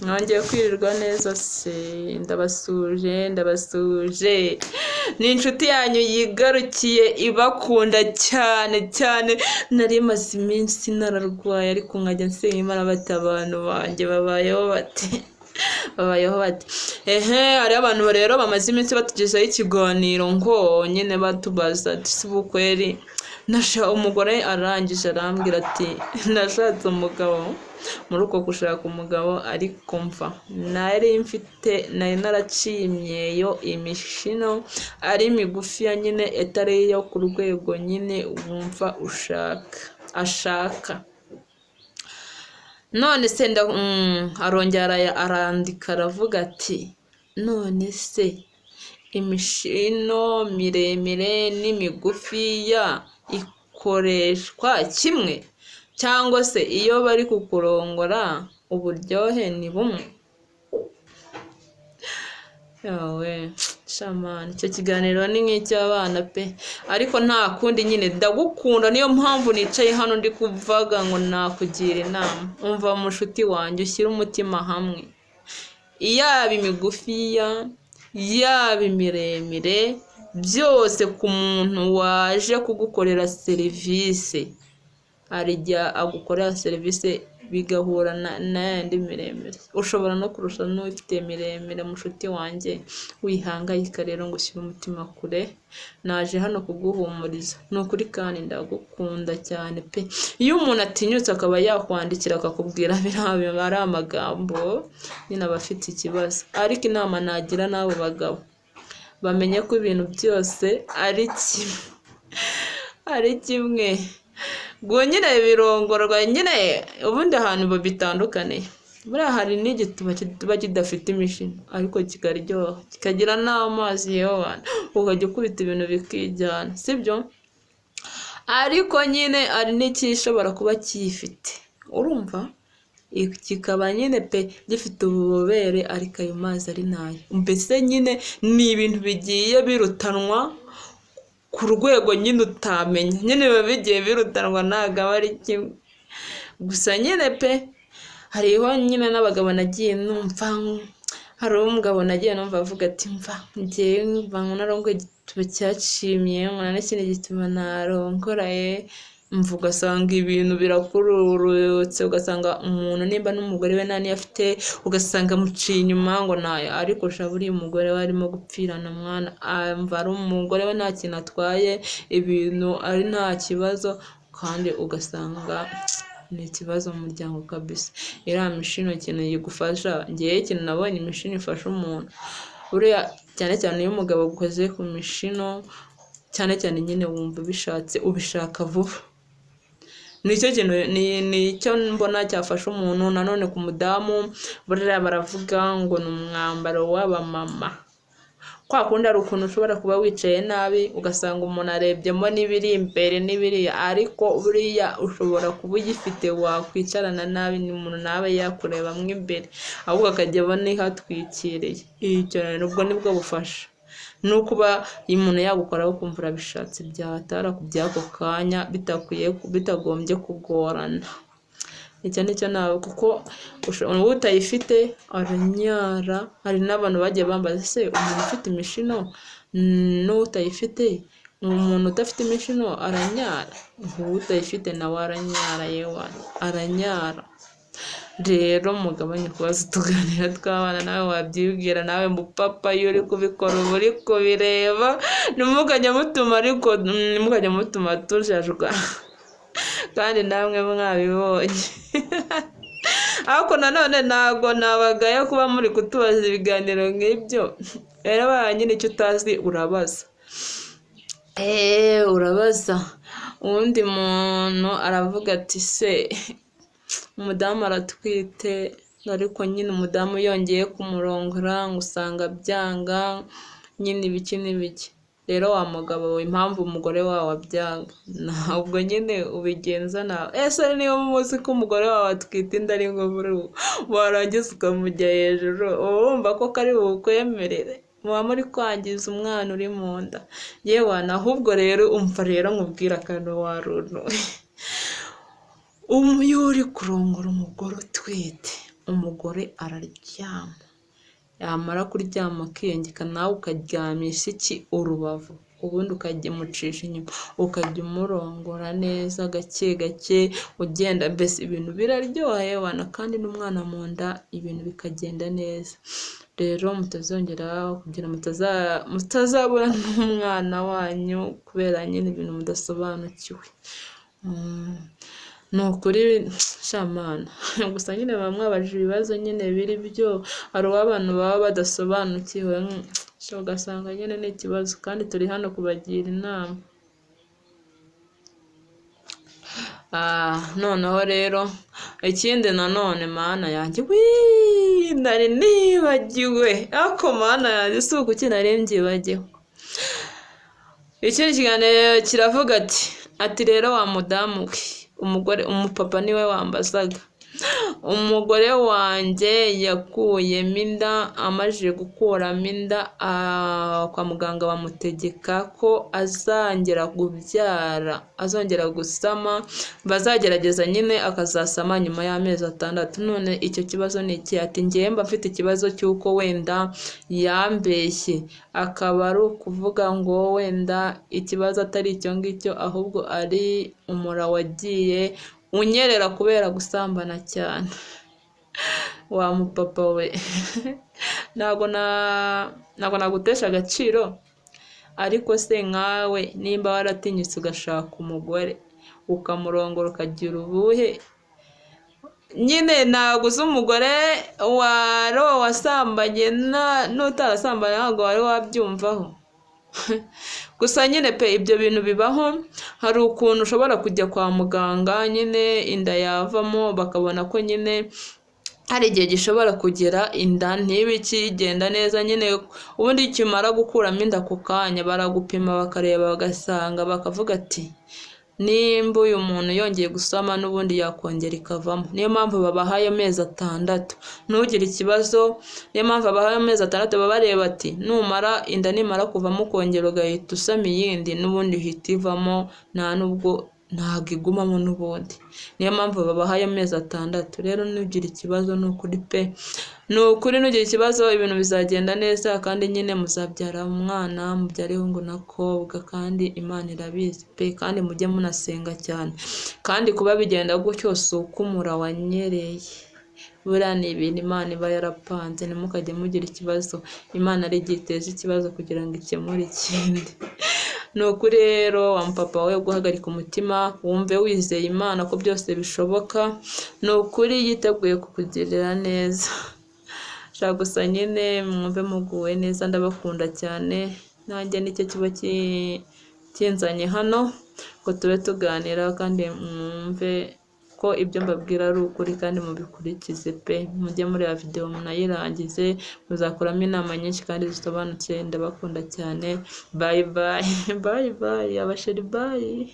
Mwongeye kwirirwa neza se? Ndabasuje, ndabasuje. Ni inshuti yanyu yigarukiye, ibakunda cyane cyane. Nari maze iminsi nararwaye, ariko nkajya nsenga Imana bati: "Abantu banjye babayeho bate? Babayeho bate?" Ehe, hariho abantu rero bamaze iminsi batugezaho ikiganiro ngo nyine batubaza ati: "Si ubukweri nasha?" Umugore arangije arambwira ati: "Nashatse umugabo, muri uko gushaka umugabo ariko mva nari mfite, nari naraciye imyeyo, imishino ari migufiya nyine, itari iyo ku rwego nyine wumva ushaka ashaka." None se arongera arandika, aravuga ati: "None se imishino miremire n'imigufiya ikoreshwa kimwe, cyangwa se iyo bari kukurongora uburyohe ni bumwe?" Yawe shamani, icyo kiganiro ni nk'icy'abana pe, ariko nta kundi nyine, ndagukunda, niyo mpamvu nicaye hano ndi kuvuga ngo nakugira inama. Umva mushuti wanjye, ushyire umutima hamwe. Yaba imigufiya, yaba imiremire, byose ku muntu waje kugukorera serivisi, hari igihe agukorera serivisi bigahura na yandi miremire, ushobora no kurusha n'ufite miremire. Mushuti wanjye, wihangayika rero ngo ushyire umutima kure. Naje hano kuguhumuriza, ni ukuri, kandi ndagukunda cyane pe. Iyo umuntu atinyutse akaba yakwandikira akakubwira biriya, biba ari amagambo nyine, aba afite ikibazo. Ariko inama nagira n'abo bagabo, bamenye ko ibintu byose ari kimwe, ari kimwe. Ubwo nyine birongorwa nyine, ubundi ahantu bitandukaniye, buriya hari n'igituba kiba kidafite imishino ariko kikaryoha, kikagira n'amazi, yewe ukajya ukubita ibintu bikijyana, sibyo? Ariko nyine hari n'ikishobora kuba kiyifite, urumva, kikaba nyine pe gifite ububobere, ariko ayo mazi ari nayo. Mbese nyine ni ibintu bigiye birutanwa ku rwego nyine utamenya, nyine biba bigiye birutanwa, ntabwo aba ari kimwe. Gusa nyine pe, hariho nyine n'abagabo nagiye numva, hari umugabo nagiye numva avuga ati: "Mva njyewe mva narongoye igituba cyacimye, nkora n'ikindi gituba narongora ye." Mva ugasanga ibintu birakururutse, ugasanga umuntu nimba n'umugore we nta niyo afite, ugasanga amuciye inyuma ngo nayo. Ariko sha, buriya umugore we arimo gupfirana mwana, mva ari umugore we nta kintu atwaye, ibintu ari nta kibazo, kandi ugasanga ni ikibazo mu muryango kabisa. Iriya mishino ikintu yigufasha, ngewe ikintu nabonye imishino ifasha umuntu buriya, cyane cyane iyo umugabo agukoze ku mishino, cyane cyane nyine wumva ubishatse, ubishaka vuba. Nicyo kintu nicyo mbona cyafasha umuntu. Nanone ku mudamu, buriya baravuga ngo ni umwambaro w'abamama. Kwa kundi hari ukuntu ushobora kuba wicaye nabi, ugasanga umuntu arebyemo n'ibiri imbere n'ibiri, ariko buriya ushobora kuba uyifite, wakwicarana nabi umuntu nawe yakurebamo imbere, ahubwo akajya abona ihatwikiriye. Icyo rero ubwo nibwo bufasha, ni ukuba umuntu yagukoraho ukumva urabishatse byatara ku by'ako kanya, bitakwiye, bitagombye kugorana. Icyo nicyo nawe, kuko utayifite aranyara. Hari n'abantu bagiye bambaza: "Se umuntu ufite imishino n'utayifite, umuntu udafite imishino aranyara?" Utayifite nawe aranyara, yewe aranyara. Rero mugabanye kubaza utuganiro tw'abana, nawe wabyibwira, nawe mupapa, iyo uri kubikora uba uri kubireba. Ntimukajya mutuma, ariko ntimukajya mutuma tujajwa kandi namwe mwabibonye. Ariko nanone ntabwo nabagaya kuba muri kutubaza ibiganiro nk'ibyo. Rero nyine icyo utazi urabaza, urabaza. Uwundi muntu aravuga ati: "Se umudamu aratwite, ariko nyine umudamu yongeye kumurongora ngo usanga byanga nyine, ibiki n'ibiki." Rero wa mugabo we, impamvu umugore wawe abyanga, ntabwo nyine ubigenza nawe. Ese niba muzi ko umugore wawe atwite inda ari nkuru, warangiza ukamujya hejuru, uba wumva ko kari bukwemerere? Muba muri kwangiza umwana uri mu nda yewe. Ahubwo rero umva, rero nkubwire akantu waruntu: iyo uri kurongora umugore utwite Umugore araryama, yamara kuryama akiyengeka, nawe ukaryamisha iki urubavu, ubundi ukajya umucisha inyuma, ukajya umurongora neza gake gake, ugenda mbese ibintu biraryoha yewana, kandi n'umwana mu nda ibintu bikagenda neza. Rero mutazongera kugira mutazabura n'umwana wanyu kubera nyine ibintu mudasobanukiwe. Ni ukuri shamana, gusa nyine baba mwabajije ibibazo nyine biri byo, hari uwo abantu baba badasobanukiwe, ugasanga nyine ni ikibazo, kandi turi hano kubagira inama. Noneho rero ikindi nanone mana yanjye, nari nibagiwe, ariko mana yanjye si ukuki nari mbyibagiwe. Ikindi kiganiro kiravuga ati rero wa mudamu we, umugore umupapa niwe wambazaga, umugore wanjye yakuyemo inda, amajije gukuramo inda kwa muganga bamutegeka ko azongera kubyara, azongera gusama, bazagerageza nyine akazasama nyuma y'amezi 6. None icyo kibazo ni iki? Ati njyewe mba mfite ikibazo cy'uko wenda yambeshye, akaba ari ukuvuga ngo wenda ikibazo atari icyo ngicyo, ahubwo ari umura wagiye unyerera kubera gusambana cyane. Wa mupapa we, ntabwo nagutesha agaciro, ariko se nkawe nimba waratinyutse ugashaka umugore ukamurongora ukagira ubuhe nyine, ntabwo uzi umugore wari wasambanye n'utarasambanye, ntabwo wari wabyumvaho. Gusa nyine pe ibyo bintu bibaho, hari ukuntu ushobora kujya kwa muganga nyine inda yavamo bakabona ko nyine hari igihe gishobora kugera inda ntibe ikigenda neza nyine, ubundi ikimara gukuramo inda ako kanya baragupima bakareba bagasanga bakavuga ati nimba uyu muntu yongeye gusama n'ubundi yakongera ikavamo. Niyo mpamvu babahaye amezi 6, ntugire ikibazo. Niyo mpamvu babahaye amezi 6, baba bareba ati numara inda nimara kuvamo ukongera ugahita usama iyindi, n'ubundi ihita ivamo, nta nubwo ntabwo igumamo n'ubundi. Niyo mpamvu babahaye amezi 6. Rero ntugire ikibazo, ni ukuri pe, ni ukuri ntugire ikibazo, ibintu bizagenda neza, kandi nyine muzabyara umwana, mubyare hungu na kobwa, kandi Imana irabizi pe, kandi mujye munasenga cyane. Kandi kuba bigenda gutyo si uko umura wanyereye, buriya ni ibintu Imana iba yarapanze, ntimukajye mugira ikibazo, Imana ari igihe iteza ikibazo kugira ngo ikemure ikindi. Ni ukuri rero wa mupapa we, guhagarika umutima, wumve wizeye Imana ko byose bishoboka, ni ukuri yiteguye kukugirira neza. Shaka gusa nyine mwumve muguwe neza, ndabakunda cyane, nanjye nicyo kiba kinzanye hano ngo tube tuganira, kandi mwumve ko ibyo mbabwira ari ukuri, kandi mubikurikize pe, mujye mureba video munayirangize, muzakuramo inama nyinshi kandi zisobanutse. Ndabakunda cyane, bye bye, bye bye abasheri, bye.